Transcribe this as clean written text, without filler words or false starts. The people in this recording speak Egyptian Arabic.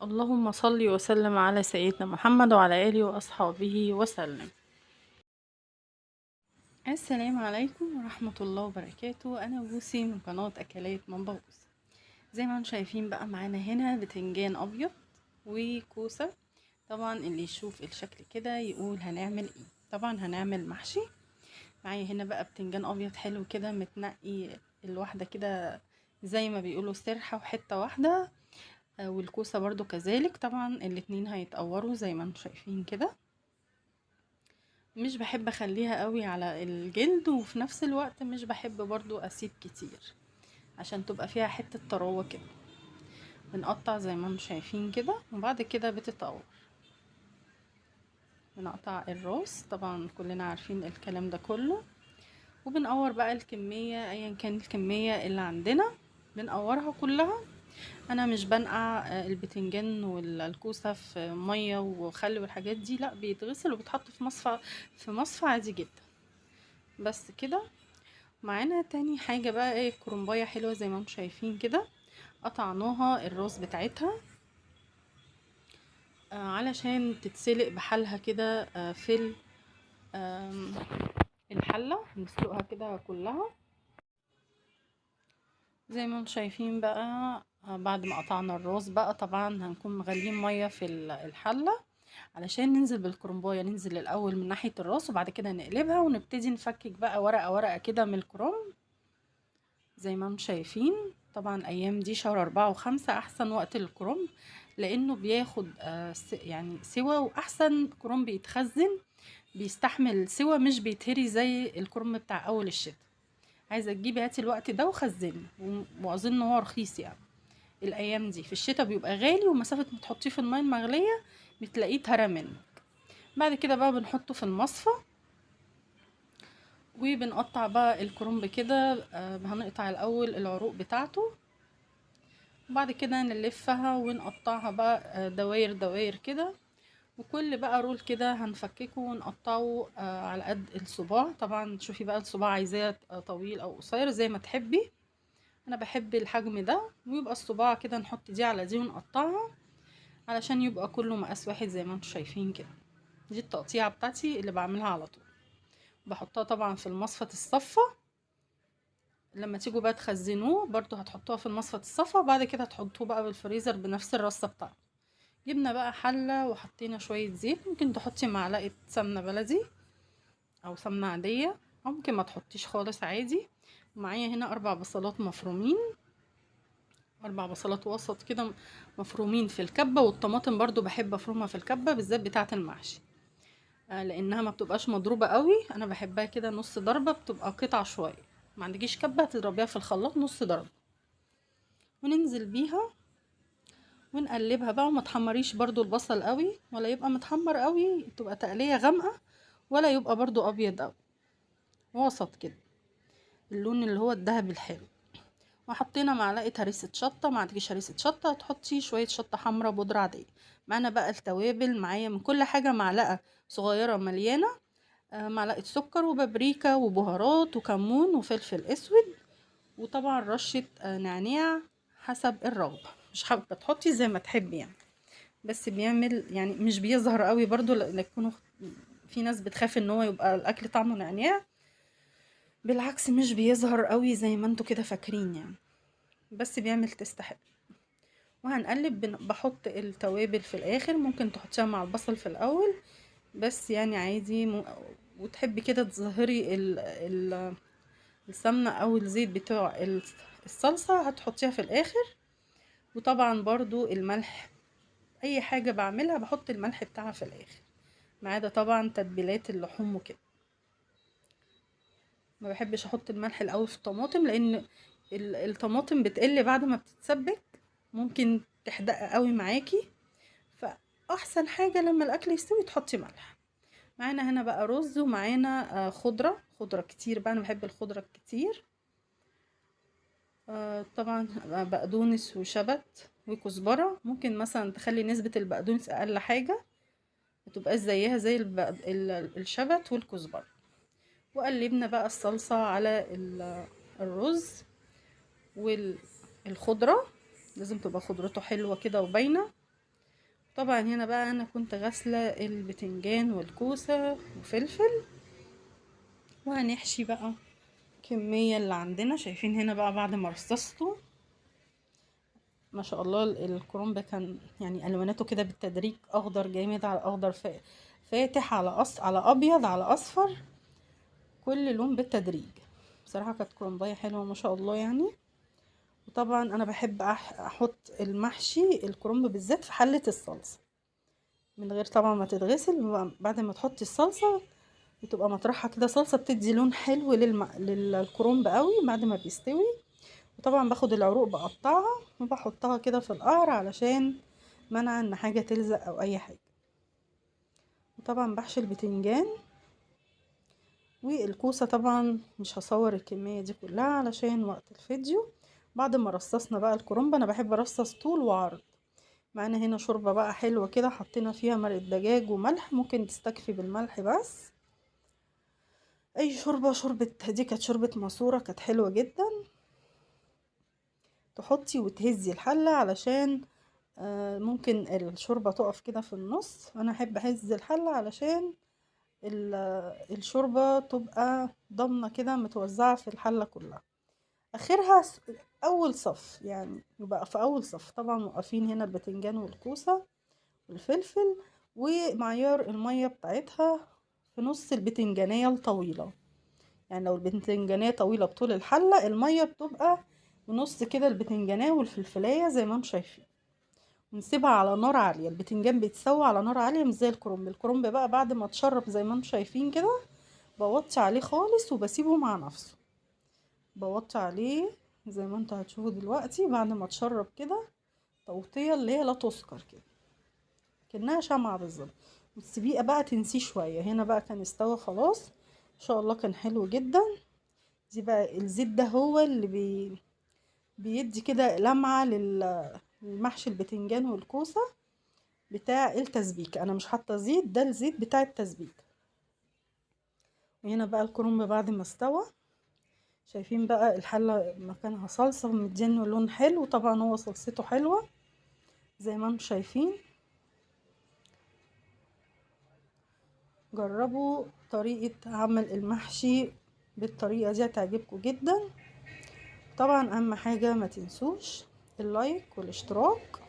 اللهم صل وسلم على سيدنا محمد وعلى آله وأصحابه وسلم. السلام عليكم ورحمة الله وبركاته. أنا بوسي من قناة أكلات ماما بوسي. زي ما انتم شايفين بقى معانا هنا بتنجان أبيض وكوسة. طبعا اللي يشوف الشكل كده يقول هنعمل ايه. طبعا هنعمل محشي. معايا هنا بقى بتنجان أبيض حلو كده متنقي الواحدة كده زي ما بيقولوا سرحة وحتة واحدة، والكوسة برضو كذلك. طبعا الاتنين هيتقوروا زي ما انتم شايفين كده. مش بحب اخليها قوي على الجلد، وفي نفس الوقت مش بحب برضو اسيب كتير عشان تبقى فيها حتة طراوة كده. بنقطع زي ما انتم شايفين كده، وبعد كده بتتقور. بنقطع الراس، طبعا كلنا عارفين الكلام ده كله. وبنقور بقى الكمية ايا كان الكمية اللي عندنا بنقورها كلها. انا مش بنقع البتنجان والكوسة في مية وخل والحاجات دي، لا بيتغسل وبيتحط في مصفى عادي جدا. بس كده. معانا تاني حاجة بقى ايه، كرنباية حلوة زي ما انتم شايفين كده، قطعناها الراس بتاعتها علشان تتسلق بحالها كده في الحلة. نسلقها كده كلها زي ما انتم شايفين بقى. بعد ما قطعنا الراس بقى طبعا هنكون مغلين مية في الحلة علشان ننزل بالكرنبايه. ننزل الاول من ناحية الراس وبعد كده نقلبها ونبتدي نفكك بقى ورقة ورقة كده من الكرنب زي ما انتم شايفين. طبعا الايام دي شهر 4 و5 احسن وقت للكرنب، لانه بياخد يعني سوا، واحسن كرنب بيتخزن بيستحمل سوا، مش بيتهري زي الكرنب بتاع اول الشتاء. عايزه تجيبي هاتي الوقت ده وخزني، واظن هو رخيص يعني الايام دي. في الشتاء بيبقى غالي، ومسافه ما تحطيه في المية المغليه بتلاقيه اتهرى منك. بعد كده بقى بنحطه في المصفى وبنقطع بقى الكرنب كده. هنقطع الاول العروق بتاعته، وبعد كده نلفها ونقطعها بقى دواير دواير كده. وكل بقى رول كده هنفككه ونقطعه على قد الصباع. طبعا شوفي بقى الصباع عايزاه طويل او قصير زي ما تحبي. انا بحب الحجم ده، ويبقى الصباع كده نحط دي على دي ونقطعها علشان يبقى كله مقاس واحد زي ما انتم شايفين كده. دي التقطيعه بتاعتي اللي بعملها على طول. بحطها طبعا في المصفى الصفة. لما تيجوا بقى تخزنوه برضو هتحطوها في المصفى الصفة، وبعد كده هتحطوه بقى بالفريزر بنفس الرصه بتاعته. جبنا بقى حله وحطينا شوية زيت، ممكن تحطي معلقه سمنه بلدي او سمنه عادية، او ممكن ما تحطيش خالص عادي. معايا هنا 4 بصلات مفرومين، 4 بصلات وسط كده مفرومين في الكبه. والطماطم برضو بحب افرمها في الكبه، بالذات بتاعه المحشي، لانها ما بتبقاش مضروبة قوي. انا بحبها كده نص ضربه، بتبقى قطع شوية. ما عندكيش كبه تضربيها في الخلاط نص ضربه. وننزل بيها ونقلبها بقى. وما تحمريش برضو البصل قوي، ولا يبقى متحمر قوي تبقى تقليه غامقه، ولا يبقى برضو ابيض قوي، وسط كده اللون اللي هو الذهبي الحلو. وحطينا معلقه هريسه شطه. ما عندكيش هريسه شطه تحطي شوية شطه حمراء بودره عادية. معانا بقى التوابل، معايا من كل حاجة معلقه صغيرة مليانة، معلقه سكر وبابريكا وبهارات وكمون وفلفل اسود، وطبعا رشه نعناع حسب الرغبة. مش حابة تحطي زي ما تحبي يعني، بس بيعمل يعني مش بيظهر قوي برضو، لان يكونوا في ناس بتخاف ان هو يبقى الاكل طعمه نعناع. بالعكس مش بيظهر قوي زي ما انتوا كده فاكرين يعني، بس بيعمل taste حلو. وهنقلب. بحط التوابل في الاخر، ممكن تحطيها مع البصل في الاول بس يعني عادي. وتحبي كده تظهري السمنة او الزيت بتوع الصلصه هتحطيها في الاخر. وطبعا برضو الملح، اي حاجة بعملها بحط الملح بتاعها في الاخر، ما عدا طبعا تتبيلات اللحوم وكده. ما بحبش احط الملح الاول في الطماطم، لان الطماطم بتقل بعد ما بتتسبك، ممكن تحدق قوي معاكي. فاحسن حاجة لما الاكل يستوي تحطي ملح. معانا هنا بقى رز، ومعانا خضرة، خضرة كتير بقى، انا بحب الخضرة الكتير. طبعا بقدونس وشبت وكزبره. ممكن مثلا تخلي نسبه البقدونس اقل حاجة، ما تبقاش زيها زي الشبت والكزبره. وقلبنا بقى الصلصه على الرز والخضره، لازم تبقى خضرته حلوة كده وباينه. طبعا هنا بقى انا كنت غاسله البتنجان والكوسه وفلفل، وهنحشي بقى الكمية اللي عندنا. شايفين هنا بقى بعد ما رصصته ما شاء الله الكرنب كان يعني الواناته كده بالتدريج، اخضر جامد على اخضر فاتح على على ابيض على اصفر، كل لون بالتدريج. بصراحة كانت كرنبايه حلوة ما شاء الله يعني. وطبعا انا بحب احط المحشي الكرنب بالذات في حله الصلصه، من غير طبعا ما تتغسل. بعد ما تحطي الصلصه بتبقى مطرحها كده صلصه، بتدي لون حلو للكرنب قوي بعد ما بيستوي. وطبعا باخد العروق بقطعها وبحطها كده في القعر علشان منع ان حاجة تلزق او اي حاجة. وطبعا بحشي البتنجان والكوسه، طبعا مش هصور الكمية دي كلها علشان وقت الفيديو. بعد ما رصصنا بقى الكرنب، انا بحب ارصص طول وعرض. معانا هنا شوربة بقى حلوة كده، حطينا فيها مرقه دجاج وملح، ممكن تستكفي بالملح بس. اي شوربة، شوربة دي كانت شوربة ماسوره، كانت حلوة جدا. تحطي وتهزي الحلة علشان ممكن الشوربة تقف كده في النص. انا احب اهز الحلة علشان الشوربة تبقى ضامنه كده متوزعة في الحلة كلها. اخرها اول صف يعني، يبقى في اول صف. طبعا واقفين هنا البتنجان والكوسه والفلفل، ومعيار المية بتاعتها في نص البتنجانيه الطويلة. يعني لو البتنجانيه طويلة بطول الحلة، المية بتبقى بنص كده البتنجانيه والفلفلايه زي ما انتم شايفين. ونسيبها على نار عالية، البتنجان بيتسوى على نار عالية مش زي الكرنب. الكرنب بقى بعد ما اتشرب زي ما انتم شايفين كده، بوطي عليه خالص وبسيبه مع نفسه. بوطي عليه زي ما انتوا هتشوفوا دلوقتي بعد ما اتشرب كده توطيه اللي هي لا تذكر كده، كأنها شمعة بالظبط. وتسيبيه بقى تنسيه شوية. هنا بقى كان استوى خلاص ان شاء الله، كان حلو جدا. دي بقى الزيت ده هو اللي بيدي كده لمعة للمحشي البتنجان والكوسه بتاع التسبيك. انا مش حاطه زيت، ده الزيت بتاع التسبيك. وهنا بقى الكرنب بعد ما استوى، شايفين بقى الحلة مكانها صلصه مدينة لون حلو، طبعا هو صلصته حلوة زي ما انتم شايفين. جربوا طريقه عمل المحشي بالطريقة دي هتعجبكم جدا. طبعا اهم حاجة ما تنسوش اللايك والاشتراك.